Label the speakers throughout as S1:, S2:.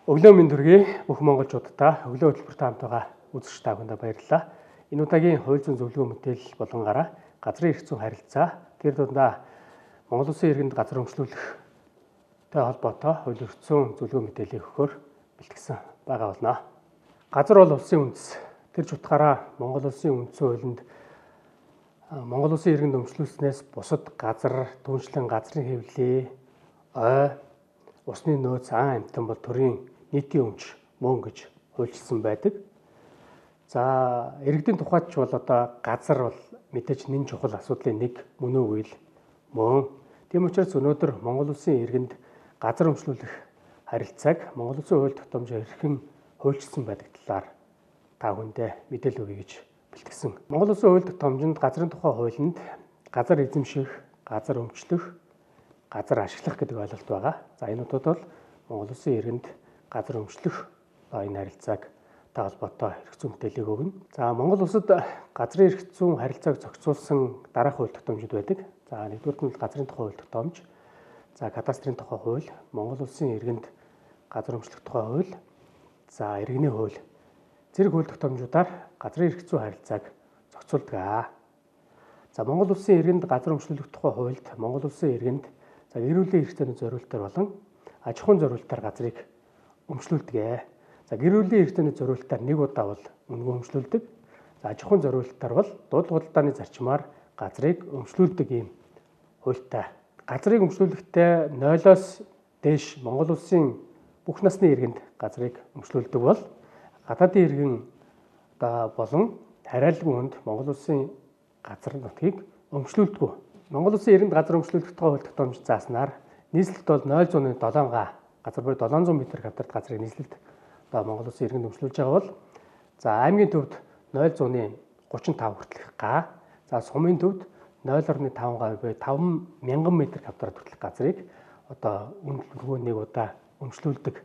S1: Өглөө минь төргий бүх монголчуудаа өглөө хөтөлбөртэй хамт байгаа үзэгч та бүхэндээ баярлалаа. Энэ удаагийн хууль зүйн зөвлөгөө мэдээлэл болонгаараа газрын эрх зүйн харилцаа тэр дундаа Монгол Улсын иргэнд газар өмчлүүлэхтэй холбоотой хууль эрх зүйн зөвлөгөө мэдээллийг өгөхөөр бэлтгэсэн байгаа болно. Газар бол улсын үндэс. Тэр ч утгаараа Монгол Улсын үндсэн хуулинд Монгол Улсын иргэнд өмчлүүлснээс бусад газар, түүнчлэн газрын хэвлэл, ой, усны нөөц, ан амьтан бол төрийн нийтийн өмч мөн гэж хуульчилсан байдаг. За, иргэдийн тухайд ч бол одоо газар бол мэдээж нэн чухал асуудлын нэг мөн үгүй л мөн. Тийм учраас өнөөдөр Монгол Улсын иргэнд газар өмчлүүлэх харилцааг Монгол Улсын хууль тогтоомжоор хэрхэн хуульчилсан байдаг талаар та бүхэндээ мэдээлэл өгье гэж бэлтгэсэн. Монгол Улсын хууль тогтоомжинд газрын тухай хуулинд газар эзэмших, газар өмчлөх, газар ашиглах гэдэг ойлголт байгаа. За, энэ удаад бол Монгол Улсын иргэнд газар өмчлөх энэ харилцааг та холбоотой эрх зүйн мэдээллийг өгнө. За, Монгол улсад газрын эрх зүйн харилцааг зохицуулсан дараах хууль тогтоомжууд байдаг. За, нэгдүгээрт нь газрын тухай хууль тогтоомж, за кадастрын тухай хууль, Монгол Улсын иргэнд газар өмчлөх тухай хууль, за иргэний хууль зэрэг хууль тогтоомжуудаар газрын эрх зүйн харилцааг зохицуулдаг. За, Монгол Улсын иргэнд газар өмчлөх тухай хуульд Монгол Улсын иргэнд за гэр бүлийн эрхтний зориултаар болон аж ахуйн зориултаар газрыг өмчлүүлдэг. За, гэр бүлийн эрхтний зориултаар нэг удаа бол үнэгүй өмчлүүлдэг. За, аж ахуйн зориултаар бол дуудлага худалдааны зарчмаар газрыг өмчлүүлдэг ийм хуультай. Газрыг өмчлүүлэхдээ 0-оос дээш Монгол Улсын бүх насны иргэнд газрыг өмчлүүлдэг бол гадаадын иргэн одоо болон тариалгүй хүнд Монгол Улсын газар нутгийг өмчлүүлдэг. Монгол Улсын иргэнд газар өмчлүүлэх тухай хууль тогтоомж зааснаар нийслэлт бол 0.7 га газар буюу 700 м квадрат газрыг нийслэлд одоо Монгол Улсын иргэнд өмчлүүлж байгаа бол за аймгийн төвд 0.35 хүртэлх га, за сумын төвд 0.5 га буюу 5000 м квадрат хүртэлх газрыг одоо үнэлгээ нэг удаа өмчлүүлдэг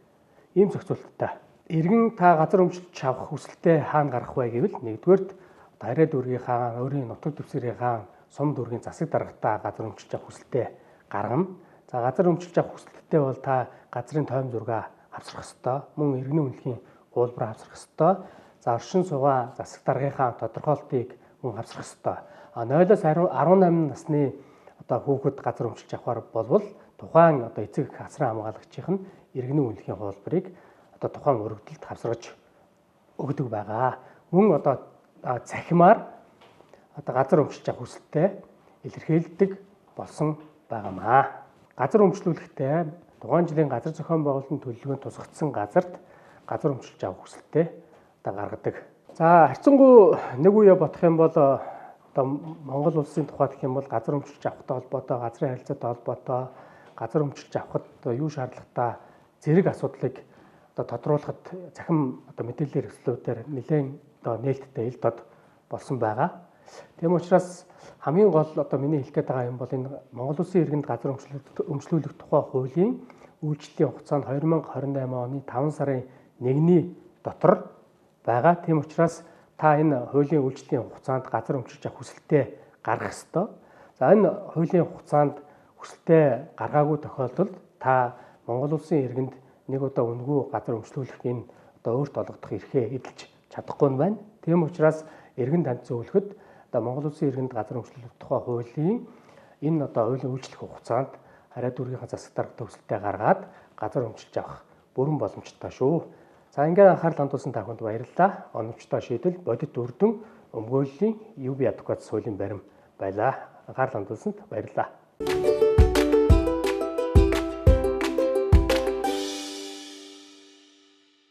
S1: ийм зохицуулттай. Иргэн та газар өмчилж авах хүсэлтэд хаана гарах вэ гэвэл нэгдүгээрт харьяа дүүргийнхаа өөрийн нутаг дэвсгэрийнхаа сум дүүргийн засаг даргатай газар өмчилж авах хүсэлтэд гаргана. За, газар өмчилж авах хүсэлттэй бол та газрын тойм зургаа хавсрах ёстой, мөн иргэний үнэлгийн хуулбараа хавсрах ёстой. За, оршин суугаа засаг даргынхаа тодорхойлтыг мөн хавсрах ёстой. А 0-оос 18 насны одоо хүүхэд газар өмчилж авахар болвол тухайн одоо эцэг хасран хамгаалагчийн нь иргэний үнэлгийн хуулбарыг одоо тухайн өргөдөлд хавсраж өгдөг байгаа. Мөн одоо цахимаар одоо газар өмчилж авах хүсэлтэд илэрхийлдэг болсон байгаамаа. Газар өмчлүүлэхдээ тухайн жилийн газар зохион байгуулалтын төлөвлөгөөнд тусгагдсан газарт газар өмчилж авах хүсэлтэд одоо гаргадаг. За, харьцангуй нэг үе бодох юм бол одоо Монгол улсын тухай гэх юм бол газар өмчилж авахтай холбоотой, газрын харилцаатай холбоотой, газар өмчилж авахд одоо юу шаардлагатай зэрэг асуудлыг одоо тодруулахад цахим одоо мэдээллийн хэрэгслүүдээр нэлээд одоо нээлттэй ил тод болсон байгаа. Тийм учраас хамгийн гол одоо миний хэлэх гээд байгаа юм бол энэ Монгол Улсын иргэнд газар өмчлүүлэх тухай хуулийн үйлчлэлийн хугацаа нь 2028 оны 5 сарын 1-ний дотор байгаа. Тийм учраас та энэ хуулийн үйлчлэлийн хугацаанд газар өмчилж авах хүсэлтэд гаргах ёстой. За, энэ хуулийн хугацаанд хүсэлтэд гаргаагүй тохиолдолд та Монгол Улсын иргэнд нэг удаа үнэгүй газар өмчлүүлэх энэ одоо өөрт олгодох эрхээ эдэлж чадахгүй нь байна. Тийм учраас иргэн танд зөвлөхөд одоо Монгол Улсын иргэнд газар өмчлүүлэх тухай хуулийн энэ одоо хуулийн үйлчлэх хугацаанд харьяа дүүргийнхаа засаг даргатай хүсэлтэд гаргаад газар өмчилж авах бүрэн боломжтой шүү. За, ингээд анхаарал хандуулсан та бүхэнд баярлалаа. Оновчтой шийдэл бодит үр дүн өмгөөллийн UB адвокат хуулийн барим байлаа. Анхаарал хандуулсанд баярлалаа.